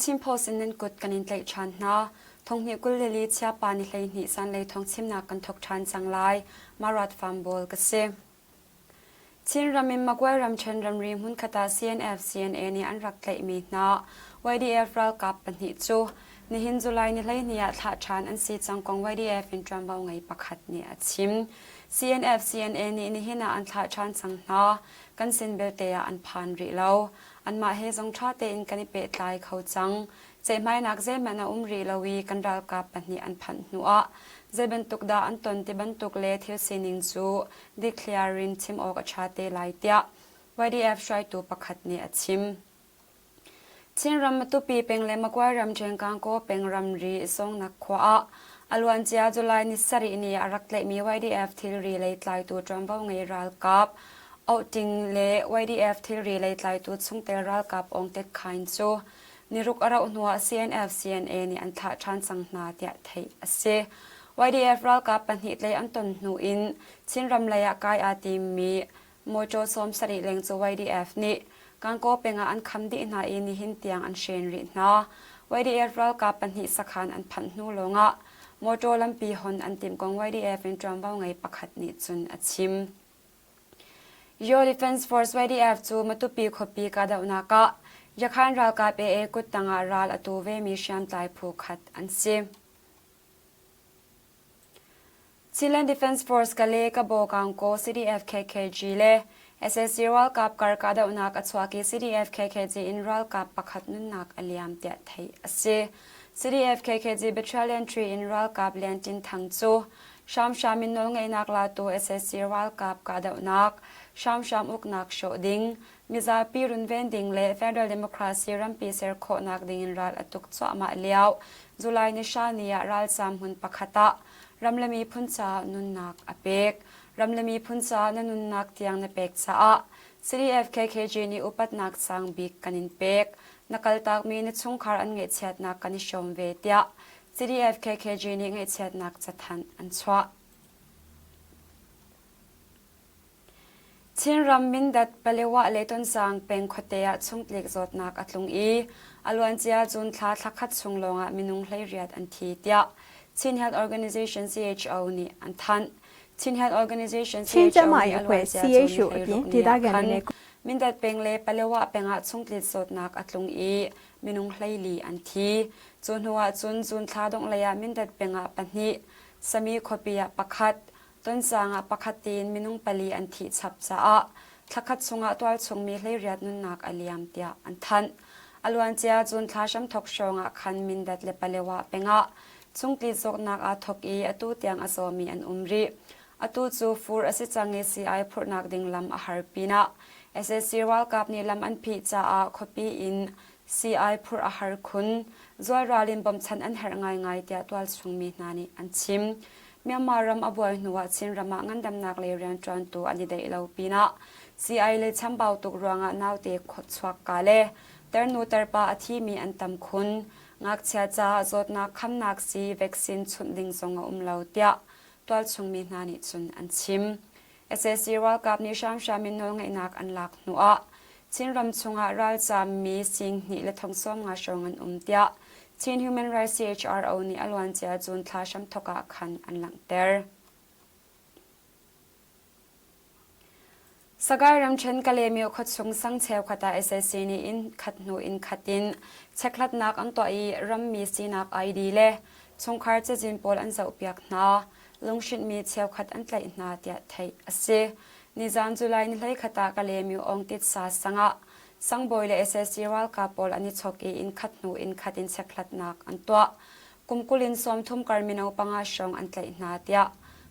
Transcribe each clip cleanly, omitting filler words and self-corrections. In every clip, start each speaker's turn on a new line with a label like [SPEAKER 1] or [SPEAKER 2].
[SPEAKER 1] The Chin Post in nan kut kan in tlaih ṭhan hna. Thonghnih 22 chiapa ni 12 zanlei thawngchimnak kan thawk ṭhan cang lai. Marat Farm Bawl ka si. Chinram in Magway ramṭhen ramri hmunkhat ah CNF CNA nih an rak tlaihmi hna YDF ralkap pahnih cu nihin July ni 12 ah thlah ṭhan an si cang kong YDF in ṭuanvo ngei pakhat nih a chim. CNF CNA nih nihin ah an thlah ṭhan cang hna. Kan sin belte ah an phan rih lo. Anmah he zong ṭha tein kan i pehtlai kho cang. Ceihmainak zeihmanh a um rih lo i kan ralkap pahnih an phanh hnuah zei bantuk dah an ton ti bantuk le thil sining cu dikthliar in chim awk a ṭha te lai tiah YDF hruaitu pakhat nih a chim. Chinram Matupi peng le Magway ramṭhen Gangaw peng ramri Zawngnak khua ah a luancia July ni sarih ni ah a rak tlaihmi YDF thilri lei tlaitu ṭuanvo ngei ralkap Ohting le YDF thilri lei tlaitu chungtel ralkap Aung Tet Khain cu niruk a rauh hnuah CNF CNA nih an thlah ṭhan cang hna tiah theih a si. YDF ralkap pahnih tlei an ton hnu in Chinram lei ah kai aa timmi Mawṭaw 70 leng cu YDF nih Gangaw peng ah an kham dih hna i nihin tiang an hren rih hna. YDF ralkap pahnih sakhan an phanh hnu lawngah mawṭaw lampi hon an timh kong YDF in ṭuanvo ngei pakhat nih cun a chim. Yaw Defense Force YDF cu Matupi khuapi kahdohnak ah Yakhan ralkap AA kuttang ah ral a tu vemi hriamtlai phu khat an si. Chinland Defense Force Kale Kabo Kangkaw CDF KKG le sac ralkap kar kahdohnak a chuak i CDF KKG in ralkap pakhat nunnak a liam tiah theih a si. CDF KKG Battalion 3 in ralkap Lian Tin Thang cu hramhram in nawlngeihnak latu sac ralkap kahdohnak, hramhram uknak hrawh ding, mizapi runven ding le federal democracy rampi ser khawhnak ding in ral a tuk cuahmah lio July ni hra ni ah ralzaam hmun pakhat ah ram le miphun caah nunnak a pek. Ram le miphun caah na nunnak tiang na pek caah CDF KKG nih upatnak sang bik kan in pek. Na kaltakmi na chungkhar an ngaihchiatnak kan i hrawm ve tiah CDF KKG nih ngaihchiatnak cathanh an chuah. Chinram Mindat, Palewa le Tonzang peng khuate ah chungtlik zawtnak a tlung i a luancia June thla thlakhat chung lawngah minung 18 an thi tiah Chin Health Organization CHO nih an thanh. Chin Health Organization
[SPEAKER 2] 亲
[SPEAKER 1] CHO
[SPEAKER 2] 家马
[SPEAKER 1] nih
[SPEAKER 2] 也
[SPEAKER 1] a
[SPEAKER 2] 会
[SPEAKER 1] luancia
[SPEAKER 2] ，C A
[SPEAKER 1] June
[SPEAKER 2] 手
[SPEAKER 1] ni
[SPEAKER 2] 一边
[SPEAKER 1] 16
[SPEAKER 2] 地
[SPEAKER 1] ni
[SPEAKER 2] 大
[SPEAKER 1] ah
[SPEAKER 2] 干
[SPEAKER 1] khan
[SPEAKER 2] 的那
[SPEAKER 1] Mindat peng le Palewa peng ah chungtlik zawtnak a tlung i minung 14 an thi. Cu hnu ah cun June thla dongh lei ah Mindat peng ah pahnih, Sami khuapi ah pakhat, Tonzang ah pakhat tiin minung pali an thih chap caah thlakhat chungah tualchung mi 18 nunnak a liam tiah an thanh. A luancia June thla hramthok hrawng ah khan Mindat le Palewa pengah chungtli zawtnak aa thok i atu tiang a zawmi an um rih. Atu cu fur a si cang i sii-ai phurhnak ding lam a har pinah sac ralkap nih lam an phih caah khuapi in sii-ai phurh a har khun. Zualral in bawmchan an herh ngaingai tiah tualchung mi hna nih an chim. Myanmar ram a buai hnuah Chinram ah ngandamnak lei rianṭuantu an i deih lo pinah sii-ai le chambau tuk ruangah naute chuak ka le tarnu tarpa a thimi an tam khun. Ngakchia caah zawtnak khamnak sii vaccine chunh ding zong a um lo tiah tualchung mi hna nih cun an chim. Sac ralkap nih hramhram in nawlngeihnak an lak hnuah Chinram chungah ralzaam mi sing hnih le thong sawm nga hrawng an um tiah Chin Human Rights CHRO nih a luancia June thla hramthawk ah khan an langhter. Sagaing ramṭhen Kalaymyo khuachung sang cheukhat ah sac nih inn khat hnu inn khat in chekhlatnak an tuah i rammi sinak ID le chungkhar cazin pawl an zohpiak hna. Lunghrinhmi cheukhat an tlaih hna tiah theih a si. Nizaan July ni 11 ah Kalaymyo Awngtitsa sang ah sangbawi le sac ralkap pawl an i chok i inn khat hnu inn khat in chekhlatnak an tuah. Kum 20 in 30 kar mino panga hrawng an tlaih hna tiah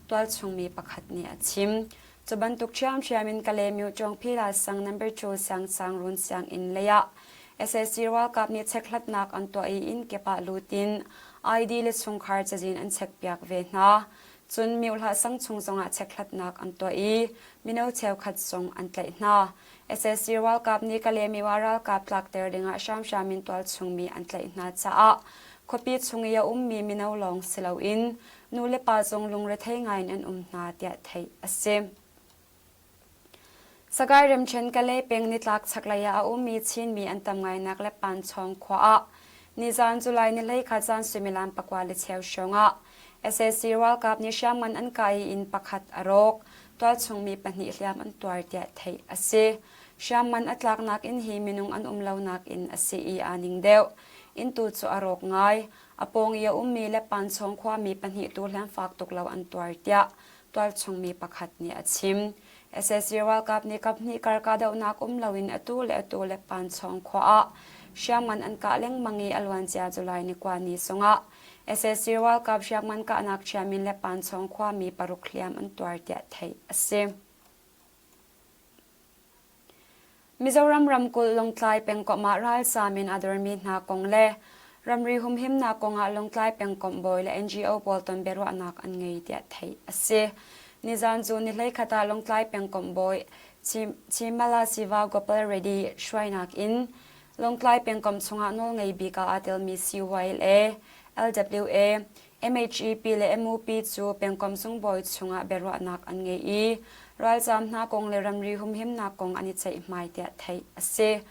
[SPEAKER 1] tualchung mi pakhat nih a chim. Cu bantuk ṭhiamṭhiam in Kalaymyo Cawngphila sang number 2 Siangsangrun sianginn lei ah sac ralkap nih chekhlatnak an tuah i inn kip ah lut in ID le chungkhar cazin an chekpiak ve hna. Cun Myohlah sang chung zongah chekhlatnak an tuah i mino cheukhat zong an tlaih hna. Sac ralkap nih Kalaymyo ah ralkap tlakter dingah hramhram in tualchung mi an tlaih hna caah khuapi chung i a ummi mino lawng si loin nu le pa zong lungrethei ngaiin an um hna tiah theih a si. Sagaing ramṭhen Kalay peng nitlak chaklei ah a ummi Chinmi an tam ngainak le Panchawng khua ah Nizaan July ni 11 zan suimilam 9:15 hrawng ah sac ralkap nih hriamngan an kah i inn pakhat a rawk. Tualchung mi pahnih hliam an tuar tiah theih a si. Hriamngan a tlaknak inn hi minung an um lonak inn a si i aa ning deuh. Inn tu cu a rawk ngai. A pawng i a ummi le Panchawng khuami pahnih tu hliam fak tuk lo an tuar tiah tualchung mi pakhat nih a chim. Sac ralkap nih kaphnih kar kahdohnak um loin atu le atu le Panchawng khua ah hriamngan an kah lengmang i a luancia July ni kua ni zongah sac ralkap hriamngan kahnak ṭhiam in le Panchawng khuami paruk hliam an tuar tiah theih a si. Mizoram ramkulh Lawngtlai pengkomh ah ralzaam in a dormi hna kong le ramri humhimnak kong ah Lawngtlai pengkomh bawi le NGO pawl ton biaruahnak an ngei tiah theih a si. Nizaan cu ni 11 ah Lawngtlai pengkomh bawi Chimala Siva Gopal Reddy hruainak in Lawngtlai pengkomh chungah nawlngei bik ah aa telmi CYLA, LWA, MHEP le MUP cu pengkomh zungbawi chungah biaruahnak an ngei i ralzaam hna kong le ramri humhimnak kong an i ceihmai tiah theih a si.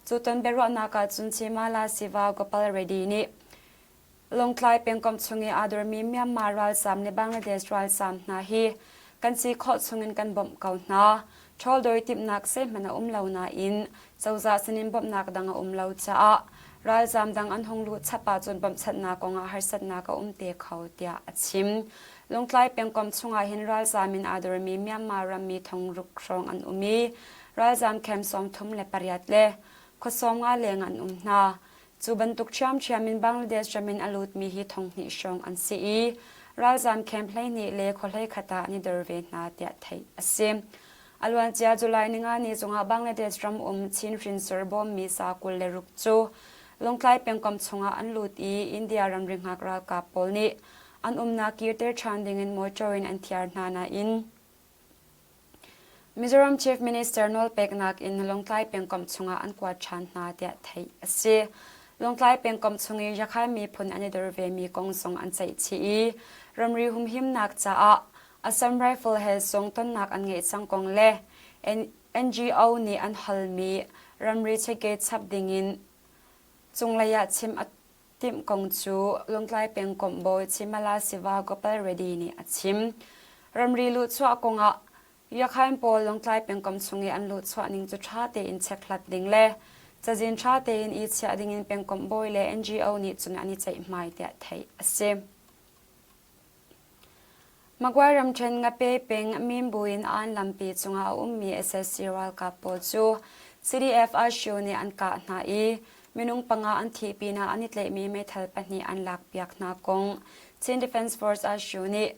[SPEAKER 1] Cu ton biaruahnak ah cun Chimala Siva Gopal Reddy nih Lawngtlai pengkomh chung i aa dormi Myanmar ralzaam le Bangladesh ralzaam hna hi kan si khawh chungin kan bawmh ko hna. Ṭhawldawi timhnak zeihmanh a um lo nain cozah sinin bawmhnak dang a um lo caah ralzaam dang an hung luh chap ahcun bawmhchanhnak kongah harsatnak a um te kho tiah a chim. Lungtlai pengkomh chungah hin ralzaam in aa dormi Myanmar rammi thong ruk hrawng an um i ralzaam camp 38 le khua 50 leng an um hna. Cu bantuk ṭhiamṭhiam in Bangladesh ram in a lutmi hi 2000 hrawng an si i ralzaam camp 12 le khua 11 ah an i dor ve hna tiah theih a si. A luancia July ninga ni zongah Bangladesh ram um Chin hrinsor bawmmi sa 26 cu Lawngtlai pengkomh chungah an lut i India ramri hngak ralkap pawl nih an umnak kirter ṭhan dingin motor in an thiar hna nain Mizoram Chief Minister nawlpeknak in Lawngtlai pengkomh chungah an kuat ṭhan hna tiah theih a si. Lawngtlai pengkomh chung i Rakhine miphun an i dor vemi kong zong an ceih chih i ramri humhimnak caah Assam Rifle he zong tonnak an ngeih cang kong le NGO nih an halmi ramri cheke chap dingin cunglei ah chim a timh kong cu Lawngtlai pengkomh bawi Chimala Siva Gopal Reddy nih a chim. Ramri luhchuah kongah Yakhain pawl Lawngtlai pengkomh chung i an luhchuah ning cu ṭha tein chekhlat ding le cazin ṭha tein i chiah dingin pengkomh bawi le NGO nih cun an i ceihmai tiah theih a si. Magway ramṭhen Ngape peng Mimbu in aan lampi cungah a ummi sac ralkap pawl cu CDF Ashu nih an kah hna i minung panga an thih pinah an i tlaihmi meithal pahnih an lakpiak hna kong Chin Defense Force Ashu nih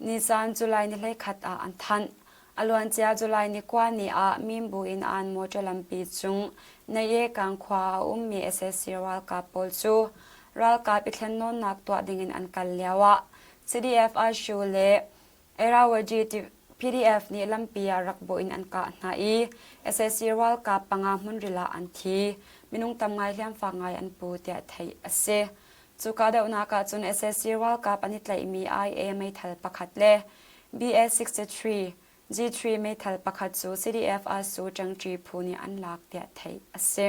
[SPEAKER 1] nizan July ni 11 ah an thanh. A luancia July ni kua ni ah Mimbu in aan motor lampi cung Naye Kang khua ah a ummi sac ralkap pawl cu ralkap i thlennawnnak tuah dingin an kal lioah CDF Ashu le Irrawaddy PDF nih lampi ah rak bawh in an kah hna i sac ralkap panga hmunril ah an thi. Minung tam ngai hliamfak ngai an pu tiah theih a si. Cu kahdohnak ah cun sac ralkap an i tlaihmi IA meithal pakhat le BA-63 G3 meithal pakhat cu CDF Asu ṭangṭi phu nih an lak tiah theih a si.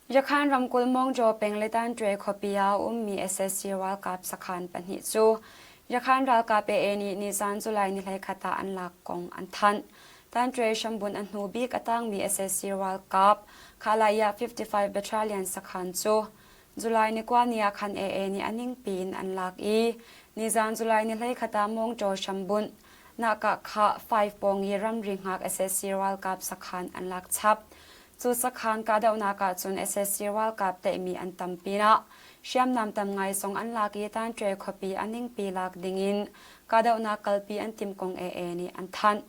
[SPEAKER 1] Yakhan ramkulh Mawngjaw peng le Tanṭwe khuapi ah a ummi sac ralkap sakhan pahnih cu Yakhan ralkap AA nih nizan July ni 11 ah an lak kong an thanh. Tanṭwe hrambunh a hnu bik a tangmi sac ralkap Khalaya 55 Battalion sakhan cu July ni kua ni ah khan AA nih a ningpi in an lak i nizan July ni 11 ah Mawngjaw hrambunh Nahkah 5 pawng i ramri hngak sac ralkap sakhan an lak chap. Cu sakhan kahdohnak ahcun sac ralkap tlaihmi an tam pinah hriamnam tam ngai zong an lak i Tanṭe khuapi a ningpi lak dingin kahdohnak kalpi an timh kong AA nih an thanh.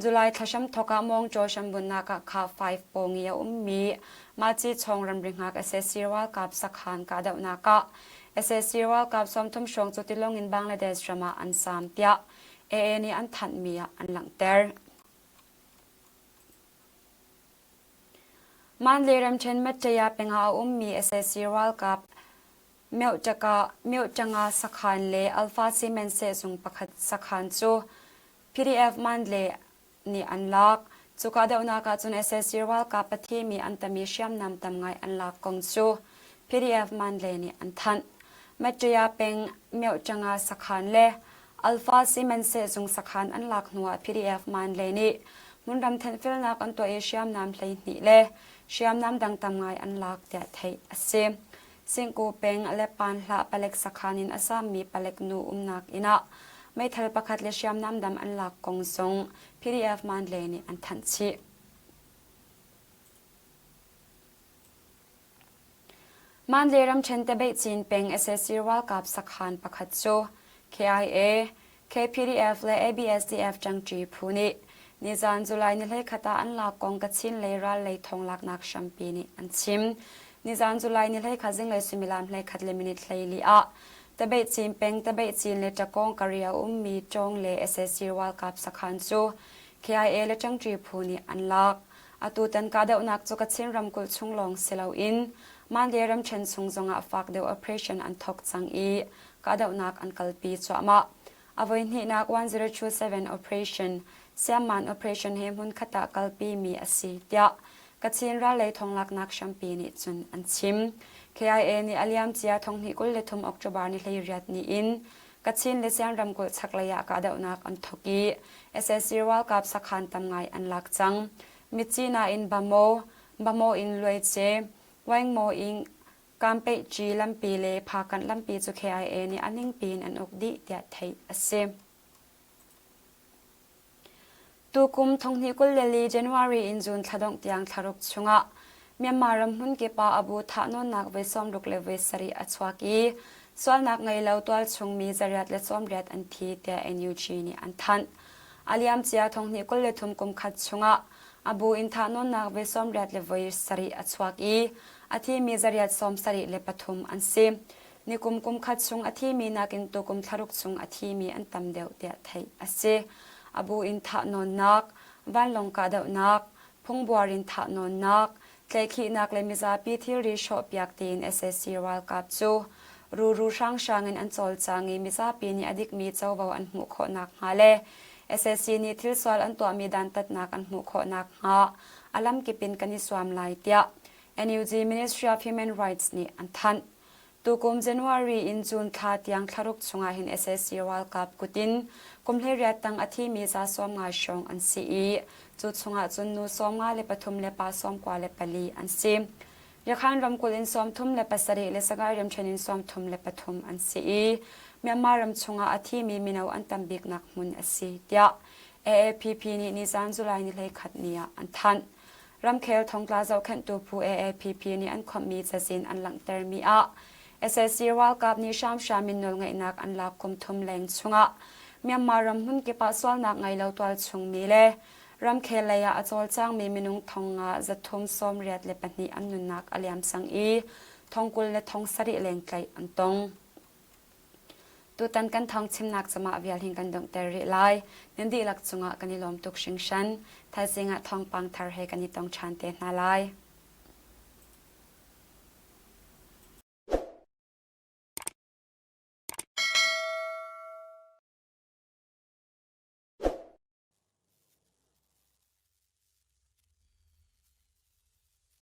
[SPEAKER 1] July thla hramthawk ah Mawngṭaw hrambunhnak ah kha 5 pawng i a ummi Maci chawng ramri hngak sac ralkap sakhan kahdohnak ah sac ralkap 30 hrawng cu tilawng in Bangladesh ram ah an zaam tiah AA nih an thanhmi ah an langhter. Mandalay ramṭhen Mattaya pengah a ummi sac ralkap Myohtanga sakhan le Alpha Cement sehzung pakhat sakhan cu PDF Mandalay nih an lak. Cu kahdohnak ahcun sac ralkap a thimi an tami hriamnam tam ngai an lak kong cu PDF Mandalay nih an thanh. Mattaya peng Myohṭanga sakhan le Alpha Sihmanhsehzung sakhan an lak hnuah PDF Mandalay nih hmunram thenhfelnak an tuah i hriamnam 12 le hriamnam dang tam ngai an lak tiah theih a si. Singku peng Lepan hlah palek sakhan in a sammi palek nu umnak inn ah meithal pakhat le hriamnam dam an lak kong zong PDF Mandalay nih an thanh chih. Mandalay ramṭhen Tabeihcin peng sac ralkap sakhan pakhat cu KIA, KPDF le ABSDF ṭangṭi phu nih nizan July ni 21 ah an lak kong Kachin lei ral lei thonglaknak hrampi nih an chim. Nizan July ni 21 zinglei suimilam 11 le minute 14 ah Tabeihcin peng Tabeihcin le Ṭakawng kari a ummi Ṭawng le sac ralkap sakhan cu KIA le ṭangṭi phu nih an lak. Atutan kahdohnak cu Kachin ramkulh chung lawng si loin Mandalay ramṭhen chung zongah fak deuh operation an thawk cang i kahdohnak an kalpi cuahmah. A voihnihnak 1027 operation, Siamman operation he hmunkhat ah kalpimi a si tiah Kachin rallei thonglaknak hrampi nih cun an chim. KIA nih a liamcia thonghnih 23 October ni 18 ni in Kachin le Sian ramkulh chaklei ah kahdohnak an thawk i sac ralkap sakhan tam ngai an lak cang. Mitcina in Bamo, Bamo in Luaice, Waingmaw in Kampeihci lampi le Phakanh lampi cu KIA nih a ningpi in an uk dih tiah theih a si. Tukum thonghnih 24 January in June thla dongh tiang thlaruk chungah Myanmar ram hmunkip ah abu thahnawnnak voi 60 le voi sarih a chuak i sualnak ngei lo tualchung mi zariat le sawmriat an thi tiah NUG nih an thanh. A liamcia thonghnih 23 kum khat chungah abu in thahnawnnak voi 80 le voi sarih a chuak i a thimi zariat 73 an si. Nikum kum khat chung a thimi nakin tukum thlaruk chung a thimi an tam deuh tiah theih a si. A bu in thahnawnnak, vanlawng kahdohnak, phungbuar in thahnawnnak, tlaihkhihnak le mizapi thilri hrawhpiak tiin sac ralkap cu ruru hranghrang in an cawlcang i mizapi nih a dikmi covo an hmuh khawh nakhnga le sac nih thilsual an tuahmi dantatnak an hmuh khawh nakhnga a lamkip in kan i zuam lai tiah NUG Ministry of Human Rights nih an thanh. Tukum January in June thla tiang thlaruk chungah hin sac ralkap kut in kum 18 tang a thimi za 50 hrawng an si i cu chungah cun nu 53 le pa 94 an si. Yakhan ramkulh in 37 le Sagaing ramṭhen in 33 an si i Myanmar ram chungah a thimi mino an tam biknak hmun a si tiah AAPP nih nizan July ni 21 ni ah an thanh. Ramkhel thongtla zohkhenhtu phu AAPP nih an khawmhmi cazin an langhtermi ah sac ralkap nih hramhram in nawlngeihnak an lak kum thum leng chungah Myanmar ram hmunkip ah sualnak ngei lo tualchung mi le ramkhel lei ah a cawlcangmi minung thong nga zathum 82 an nunnak a liam cang i thong 20 le thong sarih leng tlaih an tong. Tutan kan thawng chimnak cumah vial hin kan donghter rih lai. Nan dihlak cungah kan i lawm tuk hringhran. Thaizing ah thawngpang thar he kan i tong ṭhan te hna lai.